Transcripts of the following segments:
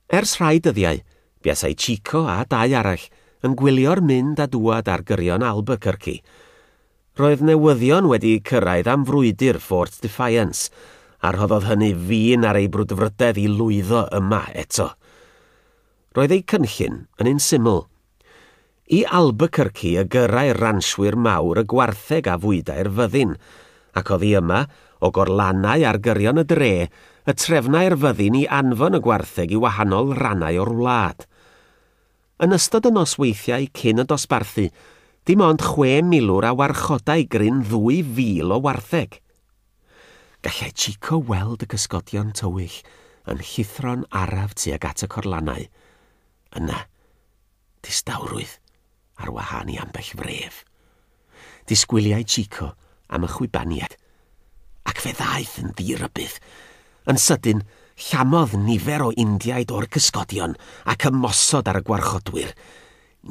Ers rhai dyddiau, buasai Chico a dau arall yn gwylio'r mynd a dŵad ar gyrion Albuquerque. Roedd newyddion wedi cyrraedd am frwydr Fort Defiance, a rhoddodd hynny fin ar ei brwdfrydedd i lwyddo yma eto. Roedd eu cynllun yn un syml. I Albuquerque y gyrrai'r ranshwyr mawr y gwartheg a fwydai'r fyddin, ac oddi yma, o gorlannau ar gyrion y dre, y trefnai'r fyddin i anfon y gwartheg i wahanol rannau o'r wlad. Yn ystod y nosweithiau cyn y dosbarthu, dim ond 6 milwr a warchodai gryn 2,000 o wartheg. Gallai Chico weld y cysgodion tywyll yn llithro'n araf tuag at y corlannau. Yna, distawrwydd ar wahân i ambell fref. Disgwyliai Chico am y chwibaniad, ac fe ddaeth yn ddirybudd. Yn sydyn, llamodd nifer o Indiaid o'r cysgodion ac ymosod ar y gwarchodwyr.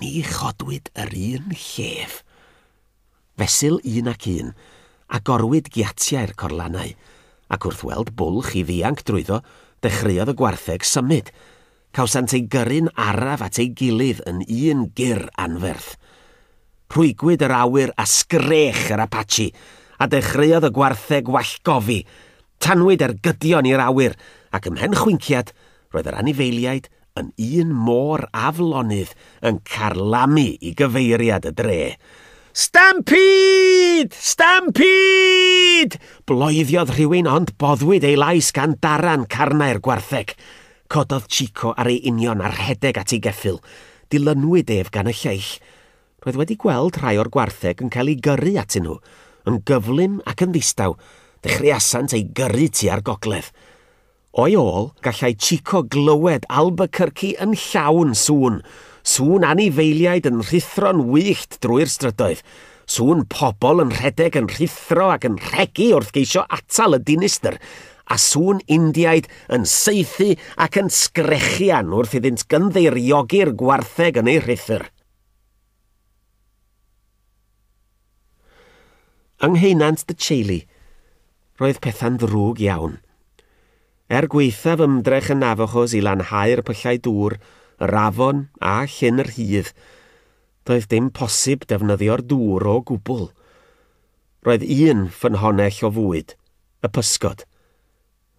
Ni chodwyd yr un llef. Fesul un ac un, agorwyd giatiau'r corlannau, ac wrth weld bwlch i ddianc drwyddo, dechreuodd y gwartheg symud. Cawsant eu gyrru'n araf at ei gilydd yn un gyr anferth. Rhwygwyd yr awyr a sgrech yr Apache, a dechreuodd y gwartheg wallgofi. Tanwyd ergydion i'r awyr, ac ymhen chwinciad, roedd yr anifeiliaid yn un môr aflonydd yn carlamu i gyfeiriad y dre. Stampede! Stampede! Bloeddiodd rhywun ond boddwyd ei lais gan daran carnau'r gwartheg. Cododd Chico ar ei union a rhedeg at ei geffyl. Dilynwyd ef gan y lleill. Roedd wedi gweld rhai o'r gwartheg yn cael ei gyrru atyn nhw, yn gyflym ac yn ddistaw. Dechreuasant ei gyrru tua'r gogledd. O'i ôl, gallai Chico glywed Albuquerque yn llawn sŵn. Sŵn anifeiliaid yn rhuthro'n wyllt drwy'r strydoedd. Sŵn pobl yn rhedeg yn rhuthro ac yn rhegi wrth geisio atal y dinistr. A sŵn Indiaid yn saethu ac yn sgrechian wrth iddynt gynddeiriogi'r gwartheg yn eu rhuthr. Yng ngheunant dy Chailey, roedd pethau'n ddrwg iawn. Er gwaethaf ymdrech y Navajos i lanhau'r pyllau dŵr, yr afon a llyn yr hydd, doedd dim posib defnyddio'r dŵr o gwbl. Roedd un ffynhonnell o fwyd, y pysgod,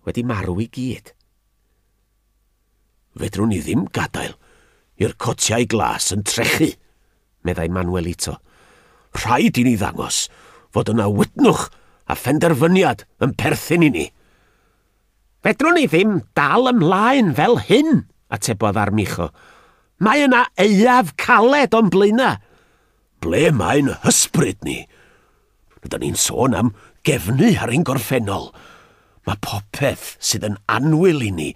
wedi marw i gyd. Fedrwn ni ddim gadael i'r cotiau glas yn trechu, meddai Manuelito. Rhaid i ni ddangos fod yna wytnwch a phenderfyniad yn perthyn i ni. Fedrwn ni ddim dal ymlaen fel hyn, atebodd Armijo. Mae yna aeaf caled o'n blaenau. Ble mae'n hysbryd ni? Rydyn ni'n sôn am gefnu ar ein gorffennol. Mae popeth sydd yn annwyl i ni,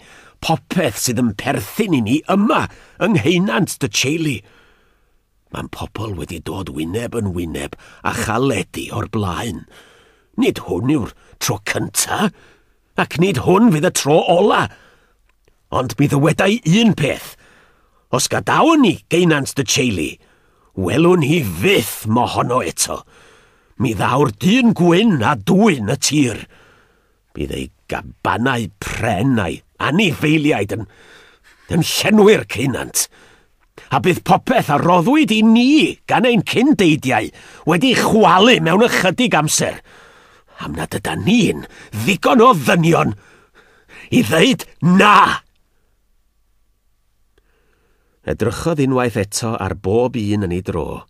popeth sydd yn perthyn i ni yma yng ngheunant dy Chailey. Mae'n pobl wedi dod wyneb yn wyneb a chaledi o'r blaen. Nid hwn yw'r tro cynta, ac nid hwn fydd y tro ola. Ond mi ddywedai un peth. Os gadawn ni geunant dy Chailey, welwn ni fyth mohono eto. Mi ddaw'r dyn gwyn a dwyn y tir. Bydd ei gabanau pren a'i anifeiliaid yn llenwi'r ceunant. A bydd popeth a roddwyd i ni gan ein cyndeidiau wedi chwalu mewn ychydig amser. Am nad ydan ni'n ddigon o ddynion i ddeud na! Edrychodd unwaith eto ar bob un yn ei dro.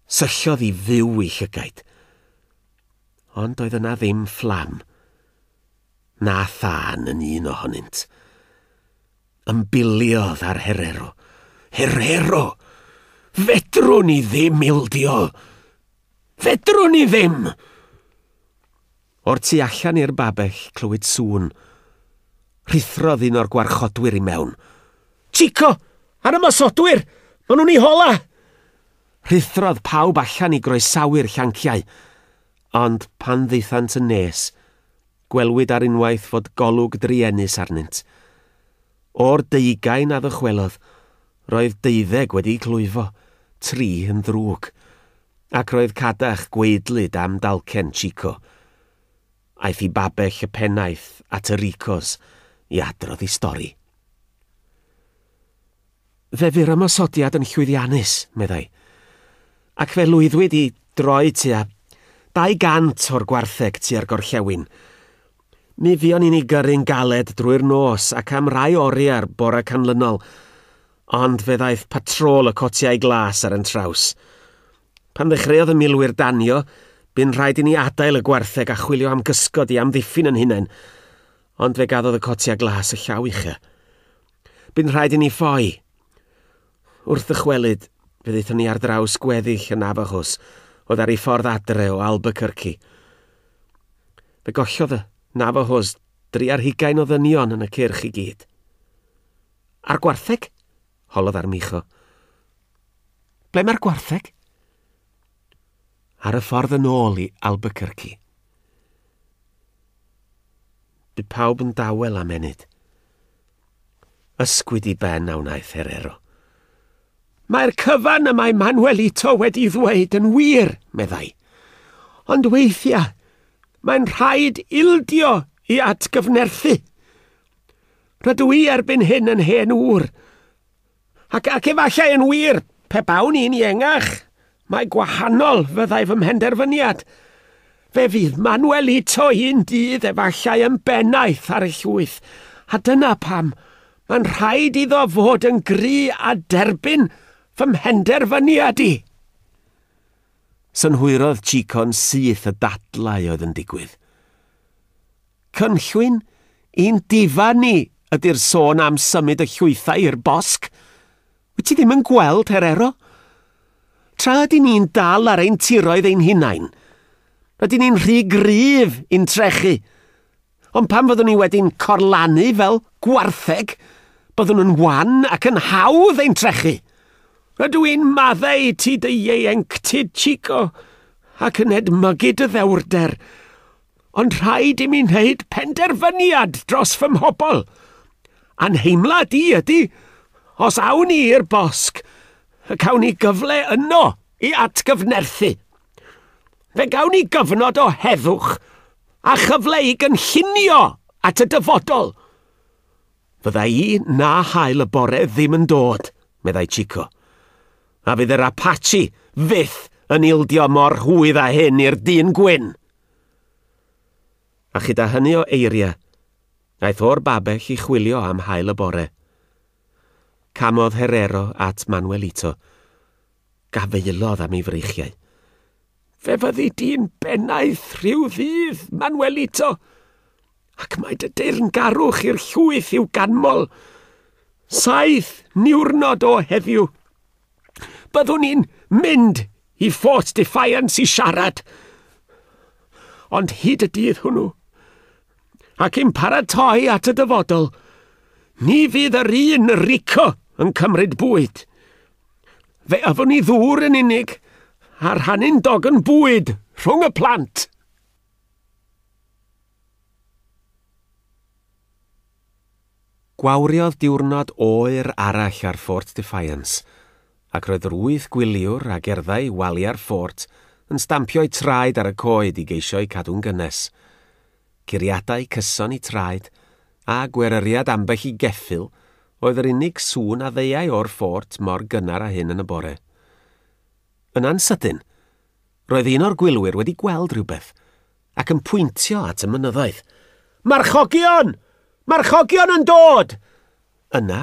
Syllodd i fyw i llygaid. Ond oedd yna ddim fflam, na thân yn un ohonynt. Ymbiliodd ar Herrero. Herrero! Fedrwn ni ddim ildio! Fedrwn ni ddim! O'r tu allan i'r babell clywyd sŵn. Rhuthrodd un o'r gwarchodwyr i mewn. Chico! Ar ymosodwyr! Maen nhw'n ei hola! Rhuthrodd pawb allan i groesawu'r llanciau. Ond pan ddaethant yn nes, gwelwyd ar unwaith fod golwg druenus arnynt. O'r 20 a ddychwelodd, roedd 12 wedi clwyfo, 3 yn ddrwg, ac roedd cadach gwaedlyd am dalcen Chico. Aeth i babell y pennaeth at y Ricos i adrodd ei stori. Fe fu'r ymosodiad yn llwyddiannus, meddai, ac fe lwyddwyd i droi tua 200 o'r gwartheg tua'r gorllewin. Mi fuon ni'n ei gyrru'n galed drwy'r nos ac am rai oriau'r bore canlynol, ond fe ddaeth patrol y cotiau glas ar yn traws. Pan ddechreuodd y milwyr danio, bu'n rhaid i ni adael y gwartheg a chwilio am gysgod i amddiffyn yn hunain, ond fe gaddodd y cotiau glas y llaw ucha. Bu'n rhaid i ni ffoi. Wrth ddychwelyd, fe ddaethon ni ar draws gweddill y Navajos oedd ar ei ffordd adre o Albuquerque. Fe gollodd y Navajos 23 o ddynion yn y cyrch i gyd. A'r gwartheg? Holodd Armijo. Ble mae'r gwartheg? Ar y ffordd yn ôl i Albuquerque. Bu pawb yn dawel am ennyd. Ysgwyd i ben a wnaeth Herrero. Mae'r cyfan y mae Manuelito wedi ddweud yn wir, meddai. Ond weithiau, mae'n rhaid ildio i atgyfnerthu. Rydw i erbyn hyn yn hen ŵr. Ac, ac efallai yn wir, pe bawn i'n iengach, mae gwahanol fyddai fy mhenderfyniad. Fe fydd Manuelito un dydd efallai yn bennaeth ar y llwyth, a dyna pam mae'n rhaid iddo fod yn gry a derbyn fy mhenderfyniad i. Synhwyrodd Chico'n syth y dadlau oedd yn digwydd. Cynllwyn i'n difa ni ydy'r sôn am symud y llwythau i'r bosg. Wyt ti ddim yn gweld, Herrero? Tra ydyn ni'n dal ar ein tiroedd ein hunain, rydyn ni'n rhy gryf i'n trechu. Ond pan fyddwn ni wedi'n corlannu fel gwartheg, byddwn yn wan ac yn hawdd ein trechu. Rydw i'n maddau i ti dy ieuenctid, Chico, ac yn edmygu dy ddewrder. Ond rhaid i mi wneud penderfyniad dros fy mhobl. Anheimlad i ydy, os awn ni i'r bosg, y cawn ni gyfle yno i atgyfnerthu. Fe gawn ni gyfnod o heddwch a chyfle i gynllunio at y dyfodol. Fydda i na hael y bore ddim yn dod, meddai Chico. A fydd yr Apache fyth yn ildio mor hwydd â hyn i'r dyn gwyn. A chyda hynny o eiriau, aeth o'r babell i chwilio am hael y bore. Camodd Herrero at Manuelito. Gafeilodd am ei freichiau. Fe fyddi di'n bennaeth rhyw ddydd, Manuelito, ac mae dy deyrngarwch i'r llwyth i'w ganmol. 7 niwrnod o heddiw. Byddwn ni'n mynd i Fort Defiance i siarad. Ond hyd y dydd hwnnw, ac i'n paratoi at y dyfodol, ni fydd yr un Rico yn cymryd bwyd. Fe yfwn ni ddŵr yn unig, a rhannu'n dogn bwyd rhwng y plant. Gwawriodd diwrnod oer arall ar Fort Defiance, ac roedd yr 8 gwyliwr a gerddai waliau'r ffort yn stampio'u traed ar y coed i geisio'u cadw'n gynnes. Curiadau cyson i traed a gweryriad ambell i geffyl oedd yr unig sŵn a ddeuai o'r ffort mor gynnar â hyn yn y bore. Yna'n sydyn, roedd un o'r gwylwyr wedi gweld rhywbeth ac yn pwyntio at y mynyddoedd. Marchogion! Marchogion yn dod! Yna,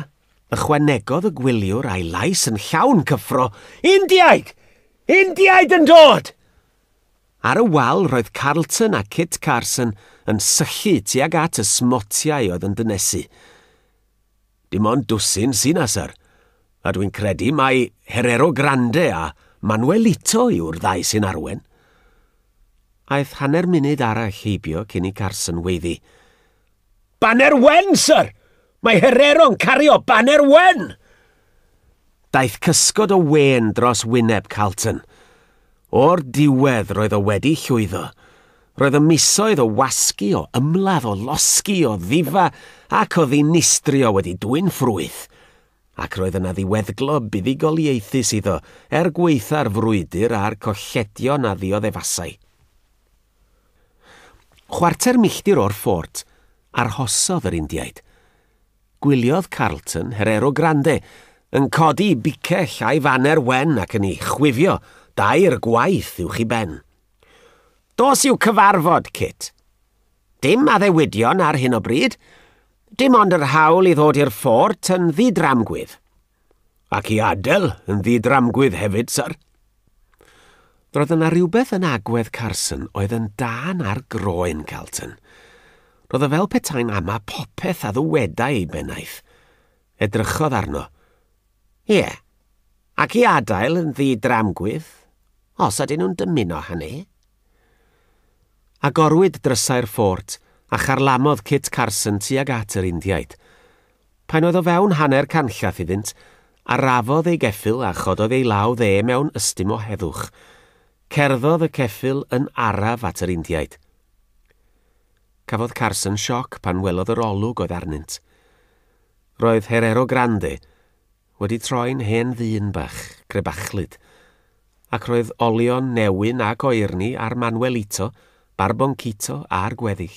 ychwanegodd y gwyliwr a'i lais yn llawn cyffro. Indiaid! Indiaid yn dod! Ar y wal roedd Carlton a Kit Carson yn syllu tuag at y smotiau oedd yn dynesu. Dim ond dwsin sy'n syr, a dwi'n credu mai Herrero Grande a Manuelito yw'r ddau sy'n arwen. Aeth hanner munud arall heibio cyn i Carson weiddi. Banner wen, syr! Mae Herrero'n cario banner wen! Daeth cysgod o wen dros wyneb Carlton. O'r diwedd roedd o wedi llwyddo. Roedd y misoedd o wasgu, o ymladd, o losgi, o ddifa ac o ddinistrio wedi dwyn ffrwyth. Ac roedd yna ddiweddglo buddugoliaethus iddo er gweitha'r frwydr a'r colledion a ddioddefasai. Chwarter milltir o'r ffort arhosodd yr Indiaid. Gwyliodd Carlton Herrero Grande Yn codi bicell a'i faner wen ac yn ei chwifio dair gwaith uwch ei ben. Dos i'w cyfarfod, Kit. Dim addewidion ar hyn o bryd. Dim ond yr hawl i ddod i'r ffort yn ddidramgwydd. Ac i adael yn ddidramgwydd hefyd, syr. Roedd yna rhywbeth yn agwedd Carson oedd yn dân ar groen Carlton. Roedd o fel petai'n ama popeth a ddywedai ei bennaeth. Edrychodd arno. Ie, ac i adael yn ddidramgwydd, os ydyn nhw'n dymuno hynny. Agorwyd drysau'r ffort a charlamodd Kit Carson tuag at yr Indiaid. Pan oedd o fewn hanner canllath iddynt, arafodd ei geffyl a chododd ei law dde mewn ystum o heddwch. Cerddodd y ceffyl yn araf at yr Indiaid. Cafodd Carson sioc pan welodd yr olwg oedd arnynt. Roedd Herero Grande wedi troi'n hen ddyn bach, grebachlyd, ac roedd olion newyn ac oerni ar Manuelito, Barboncito a'r gweddill.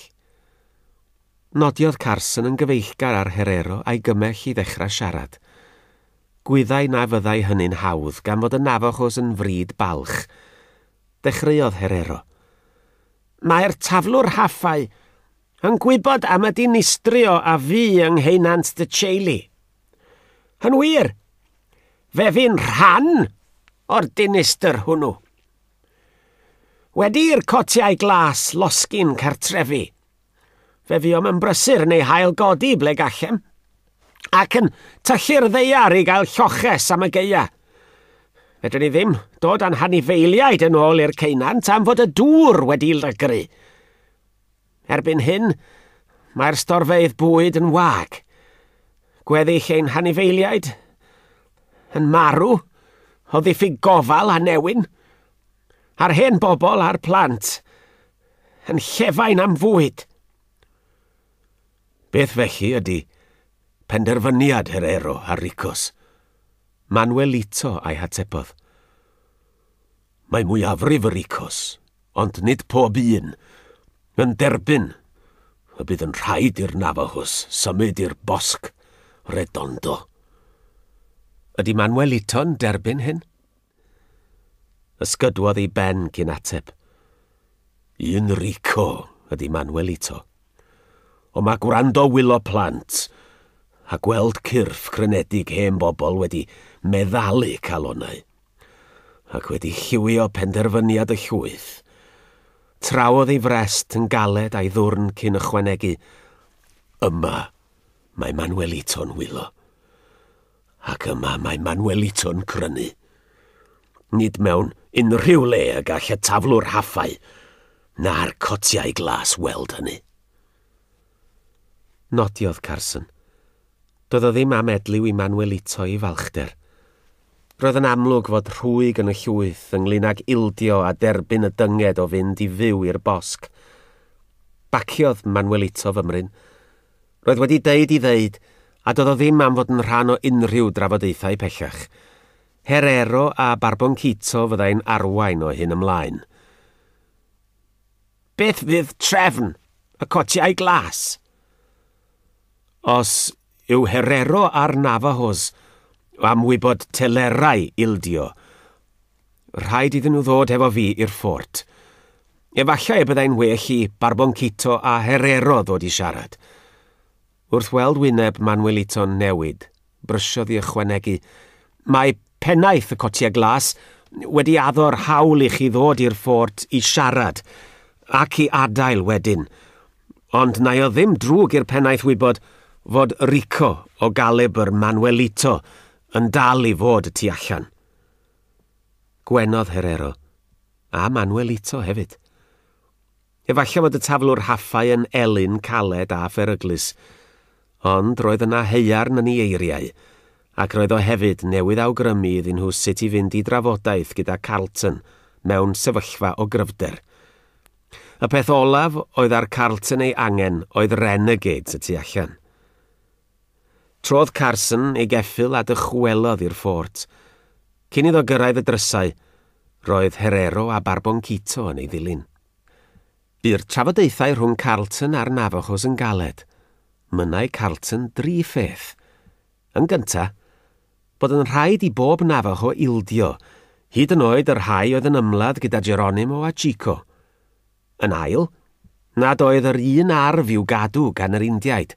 Nodiodd Carson yn gyfeillgar ar Herero a'i gymell i ddechrau siarad. Gwyddai na fyddai hynny'n hawdd gan fod y Navajos yn fryd balch. Dechreuodd Herero. Mae'r taflwr rhaffau yn gwybod am y dinistrio a fu yng ngheunant dy teulu. Yn wir, fe fu'n rhan o'r dinistr hwnnw. Wedi i'r cotiau glas losgi'n cartrefi, fe fuom yn brysur yn eu hail godi ble gallem, ac yn tyllu'r ddaear i gael lloches am y gaea. Fedrwn ni ddim dod â'n hanifeiliaid yn ôl i'r ceunant am fod y dŵr wedi lygru. Erbyn hyn, mae'r storfeydd bwyd yn wag. Gweddill ein hanifeiliaid yn marw o ddiffyg gofal a newyn, a'r hen bobl a'r plant yn llefain am fwyd. Beth felly ydy penderfyniad Herero a Ricos? Manuelito a'i hatebodd. Mae mwyafrif y Ricos, ond nid pob un, yn derbyn y bydd yn rhaid i'r Navajos symud i'r Bosque Redondo. Ydy Manuelito'n derbyn hyn? Ysgydwodd ei ben cyn ateb. Un Rico ydy Manuelito. Ond mae gwrando wylo plant a gweld cyrff crynedig hen bobl wedi meddalu calonnau ac wedi lliwio penderfyniad y llwyth. Trawodd ei frest yn galed a'i ddwrn cyn ychwanegu. Yma mae Manuelito'n wylo. Ac yma mae Manuelito'n crynu. Nid mewn unrhyw le y gall y taflwr rhaffau na'r cotiau glas weld hynny. Nodiodd Carson. Doedd o ddim am edliw i Manuelito i falchder. Roedd yn amlwg fod rhwyg yn y llwyth ynglyn ag ildio a derbyn y dynged o fynd i fyw i'r bosg. Baciodd Manuelito fymryn. Roedd wedi deud i ddeud, a doedd o ddim am fod yn rhan o unrhyw drafodaethau pellach. Herero a Barboncito fyddai'n arwain o hyn ymlaen. Beth fydd trefn y cotiau glas? Os yw Herero a'r Navajos am wybod telerau ildio, rhaid iddyn nhw ddod efo fi i'r ffort. Efallai y byddai'n well i Barboncito a Herero ddod i siarad. Wrth weld wyneb Manuelito'n newid, brysiodd i ychwanegu, mae pennaeth y cotiau glas wedi addo'r hawl i chi ddod i'r ffort i siarad ac i adael wedyn. Ond na o ddim drwg i'r pennaeth wybod fod Rico o galibr Manuelito yn dal i fod y tu allan. Gwenodd Herero, a Manuelito hefyd. Efallai fod y taflwr rhaffau yn elyn caled a pheryglus, ond roedd yna haearn yn ei eiriau, ac roedd o hefyd newydd awgrymu iddyn nhw sut i fynd i drafodaeth gyda Carlton mewn sefyllfa o gryfder. Y peth olaf oedd ar Carlton ei angen oedd renegades y tu allan. Trodd Carson ei geffyl a dychwelodd i'r ffort. Cyn iddo gyrraedd y drysau, roedd Herero a Barboncito yn ei ddilyn. Bu'r trafodaethau rhwng Carlton a'r Navajos yn galed. Mynnai Carlton dri pheth. Yn gynta, bod yn rhaid i bob Navajo ildio, hyd yn oed y rhai oedd yn ymladd gyda Geronimo a Chico. Yn ail, nad oedd yr un arf i'w gadw gan yr Indiaid.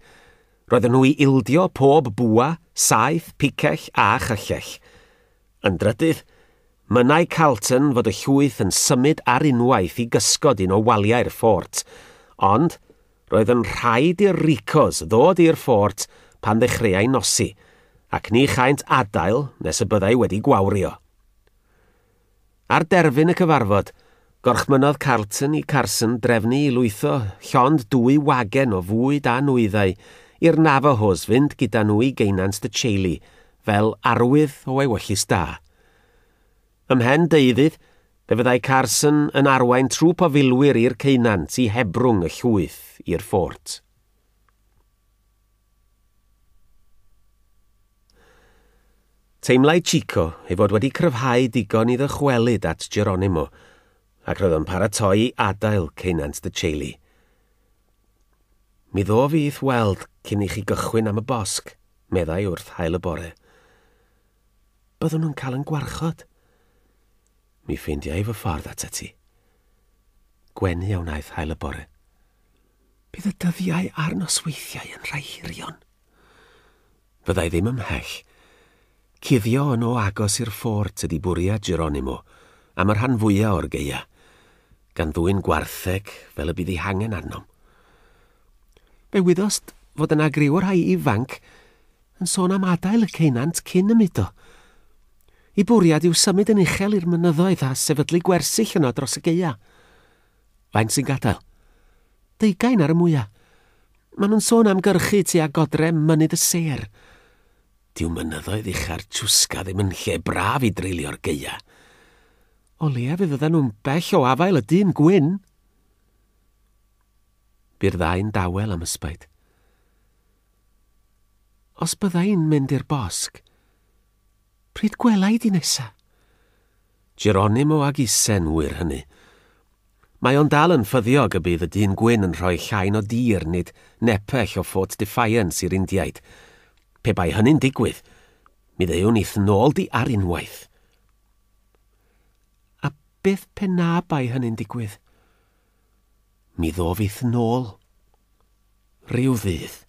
Roedden nhw i ildio pob bwa, saeth, picell a chyllell. Yn drydydd, mynnai Carlton fod y llwyth yn symud ar unwaith i gysgod un o waliau'r ffort, ond roedd yn rhaid i'r Ricos ddod i'r ffort pan ddechreuai nosi, ac ni chaent adael nes y byddai wedi gwawrio. Ar derfyn y cyfarfod, gorchmynnodd Carlton i Carson drefnu i lwytho llond 2 wagen o fwyd a nwyddau i'r Navajos fynd gyda nhw i Geunant de Chelly fel arwydd o ewyllys da. Ymhen deuddydd, fe fyddai Carson yn arwain trwp o filwyr i'r ceunant i hebrwng y llwyth i'r ffort. Teimlai Chico ei fod wedi cryfhau digon i ddychwelyd at Geronimo, ac roedd o'n paratoi i adael Ceunant de Chelly. Mi ddof i i'th weld cyn i chi gychwyn am y bosg, meddai wrth haul y bore. Byddwn nhw'n cael yn gwarchod. Mi ffeindiai fy ffordd atat ti. Gwenu a wnaeth haul y bore. Bydd y dyddiau a'r nosweithiau yn rhai hirion. Fyddai ddim ymhell. Cuddio yn o agos i'r ffort ydi bwriad Geronimo am y rhan fwyaf o'r gaea, gan ddwyn gwartheg fel y bydd ei hangen arnom. Fe wyddost fod yna griw o'r rhai ifanc yn sôn am adael y ceunant cyn ymudo. I bwriad yw symud yn uchel i'r mynyddoedd a sefydlu gwersyll yno dros y gaea. Faint sy'n gadael? 20 ar y mwyaf. Maen nhw'n sôn am gyrchu tua godre mynydd y sêr. Dyw mynyddoedd ucha'r Chusca ddim yn lle braf i dreulio'r gaea. O leia fe fyddan nhw'n bell o afael y dyn gwyn. Bu'r ddau'n dawel am ysbaid. Os byddai'n mynd i'r bosg, pryd gwelai di nesa? Geronimo ag Isen wir hynny. Mae o'n dal yn ffyddiog y bydd y dyn gwyn yn rhoi llain o dir nid nepell o Fort Defiance i'r Indiaid. Pe bai hynny'n digwydd, mi ddeuwn i'th nôl di ar unwaith. A beth pe na bai hynny'n digwydd? Mi ddof i'th nôl. Rhyw ddydd.